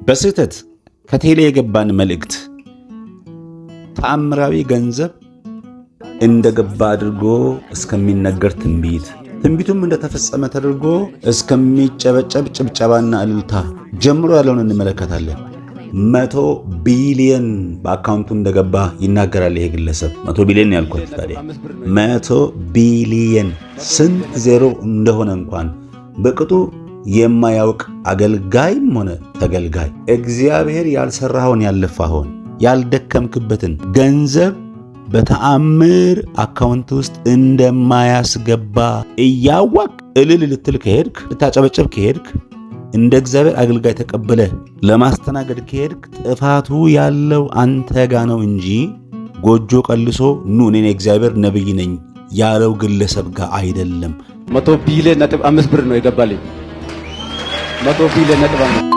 በስህተት ከቴሌ የገባን መልእክት ተአምራዊ ገንዘብ እንደገባ አድርጎ እስከሚነገር ትንቢት፣ ትንቢቱም እንደተፈጸመ ተደርጎ እስከሚጨበጨብ ጭብጨባና እልልታ ጀምሮ ያለውን እንመለከታለን። 100 ቢሊየን በአካውንቱ እንደገባ ይናገራል ይሄ ግለሰብ። 100 ቢሊየን ያልኳችሁ ታዲያ 100 ቢሊየን ስንት ዜሮ እንደሆነ እንኳን በቅጡ የማያውቅ አገልጋይም ሆነ ተገልጋይ፣ እግዚአብሔር ያልሰራኸውን፣ ያልለፋኸውን፣ ያልደከምክበትን ገንዘብ በተአምር አካውንት ውስጥ እንደማያስገባ እያወቅክ እልል ልትል ከሄድክ፣ ልታጨበጭብ ከሄድክ፣ እንደ እግዚአብሔር አገልጋይ ተቀብለህ ለማስተናገድ ከሄድክ ጥፋቱ ያለው አንተ ጋ ነው እንጂ ጎጆ ቀልሶ ኑ እኔ የእግዚአብሔር ነብይ ነኝ ያለው ግለሰብ ጋር አይደለም። 100.5 ቢሊዮን ብር ነው የገባልኝ። 100.5 ቢሊዮን።